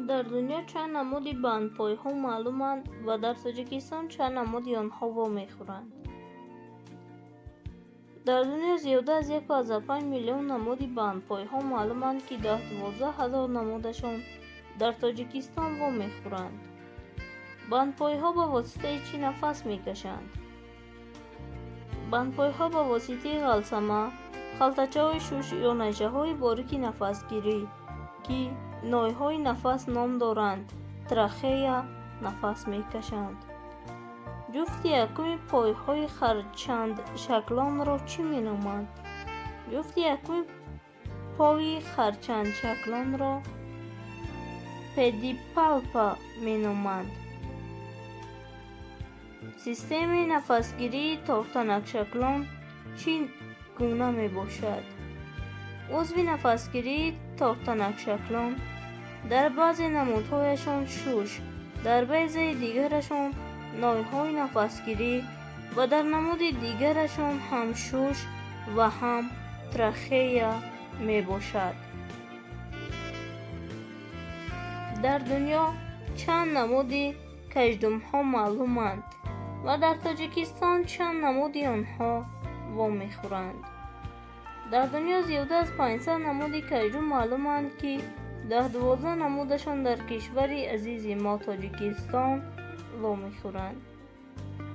Дар дунё чанд намуди бандпойҳо маълуманд ва дар Тоҷикистон чанд намуди онҳо вомехӯранд? Дар дунё зиёда аз 1,5 миллион намуди бандпойҳо маълуманд, ки 10-12 ҳазор намудашон дар Тоҷикистон вомехӯранд. Бандпойҳо ба воситаи чӣ нафас мекашанд? Бандпойҳо ба воситаи ғалсама, халтачаҳои шуш ё найчаҳои борики нафасгирӣ, ки нойҳои нафас ном доранд, трахея, нафас мекашанд. Ҷуфти якуми пойҳои харчангшаклонро чӣ меноманд? Ҷуфти якуми пои харчангшаклонро педипалпа меноманд. Системаи нафасгирии тортанакшаклон чӣ гуна мебошад? Узви нафасгирии тортанакшаклон дар баъзе намудҳояшон шуш, дар баъзеи дигарашон нойҳои нафасгирӣ ва дар намуди дигарашон ҳам шуш ва ҳам трахея мебошад. Дар дунё чанд намуди каждумҳо маълуманд ва дар Тоҷикистон чанд намуди онҳо вомехӯранд? Дар дунё зиёда аз 500 намуди каждум маълуманд, ки 10-12 намудашон дар кишвари азизи мо Тоҷикистон вомехӯранд.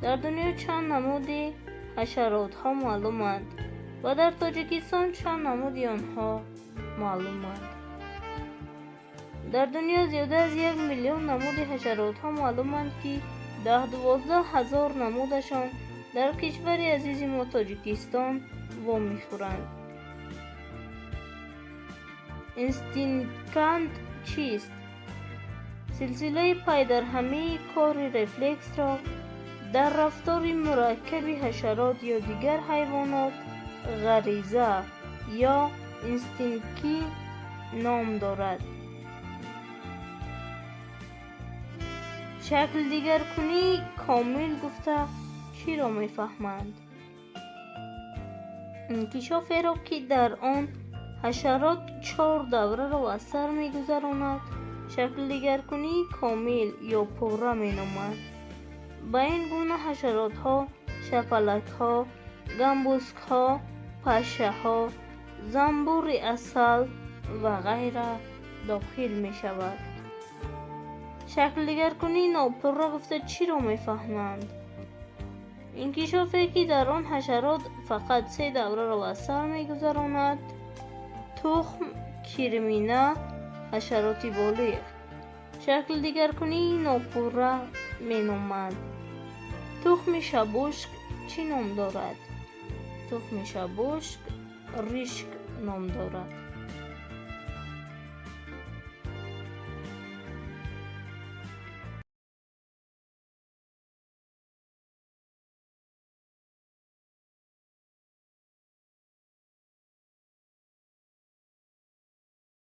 Дар дунё чанд намуди ҳашаротҳо маълуманд ва дар Тоҷикистон чанд намуди онҳо маълуманд? Дар дунё зиёда аз 1 миллион намуди ҳашаротҳо маълуманд, ки 10-12 ҳазор намудашон дар кишвари азизи мо Тоҷикистон вомехӯранд. Инстинкт чист? Силсилаи пайдарҳамии кори рефлексро дар рафтори мураккаби ҳашарот ё дигар ҳайвонот ғариза ё инстинктӣ ном дорад. Шаклдигаркунии комил гуфта чиро мефаҳманд? Инкишоферо, ки дар он ҳашарот чор давраро аз сар мегузаронад, шаклдигаркунии комил ё пурра меноманд. Ба ин гуна ҳашаротҳо шапалакҳо, гамбузкҳо, пашшаҳо, занбури асал ва ғайра дохил мешавад. Шаклдигаркунии нопурра гуфта чиро мефаҳманд? Инкишофе, ки дар он ҳашарот фақат се давраро аз сар мегузаронад: тухм, кирмина, ҳашароти болиғ, шаклдигаркунии нопурра меноманд. Тухми шабушк чӣ ном дорад? Тухми шабушк ришк ном дорад.